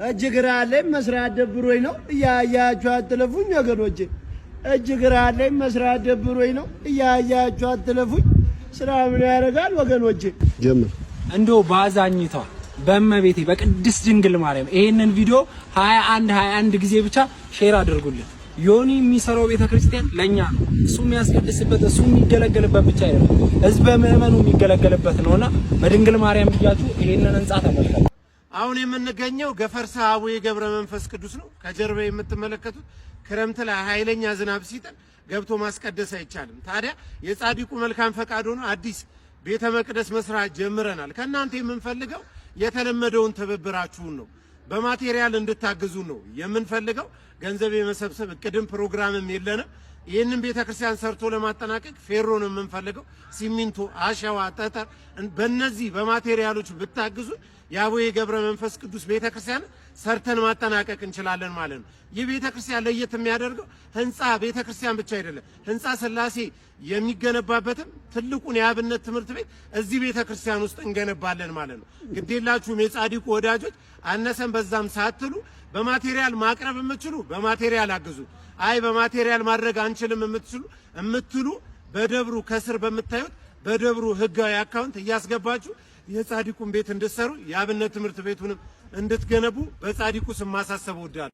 እጅ ግራ አለኝ መስራት ደብሮኝ ነው። እያያችሁ አትለፉኝ ወገኖቼ። እጅ ግራ አለኝ መስራት ደብሮኝ ነው። እያያችሁ አትለፉኝ። ስራ ምን ያደርጋል ወገኖቼ። ጀምር። እንዶ ባዛኝቷ በእመቤቴ በቅድስት ድንግል ማርያም ይሄንን ቪዲዮ 21 21 ጊዜ ብቻ share አድርጉልን። ዮኒ የሚሰራው ቤተክርስቲያን ለኛ ነው። እሱ የሚያስቀድስበት፣ እሱ የሚገለገልበት ብቻ አይደለም፣ ህዝበ ምዕመኑ የሚገለገልበት ነውና በድንግል ማርያም ብያችሁ ይሄንን ህንጻ ተመልከቱ። አሁን የምንገኘው ገፈርሳ አቡነ ገብረ መንፈስ ቅዱስ ነው። ከጀርባ የምትመለከቱት ክረምት ላይ ኃይለኛ ዝናብ ሲጥል ገብቶ ማስቀደስ አይቻልም። ታዲያ የጻድቁ መልካም ፈቃድ ሆኖ አዲስ ቤተ መቅደስ መስራት ጀምረናል። ከእናንተ የምንፈልገው የተለመደውን ትብብራችሁን ነው። በ material እንድታግዙ ነው የምንፈልገው። ገንዘብ የመሰብሰብ እቅድም ፕሮግራምም የለንም። ይህንን ቤተ ክርስቲያን ሰርቶ ለማጠናቀቅ ፌሮ ነው የምንፈልገው፣ ሲሚንቶ፣ አሸዋ፣ ጠጠር፣ በእነዚህ በ material ኦች ብታግዙ የአቡነ ገብረ መንፈስ ቅዱስ ቤተ ክርስቲያን ሰርተን ማጠናቀቅ እንችላለን ማለት ነው። ይህ ቤተ ክርስቲያን ለየት የሚያደርገው ህንፃ ቤተ ክርስቲያን ብቻ አይደለም። ህንፃ ስላሴ የሚገነባበትም ትልቁን የአብነት ትምህርት ቤት እዚህ ቤተ ክርስቲያን ውስጥ እንገነባለን ማለት ነው። ግዴላችሁም የጻድቁ ወዳጆች አነሰን በዛም ሳትሉ በ material ማቅረብ የምትችሉ በ material አግዙ። አይ በ material ማድረግ አንችልም የምትሉ በደብሩ ከስር በምታዩት በደብሩ ህጋዊ account እያስገባችሁ የጻድቁን ቤት እንድትሰሩ የአብነት ትምህርት ቤቱንም እንድትገነቡ በጻድቁ ስም ማሳሰብ እወዳለሁ።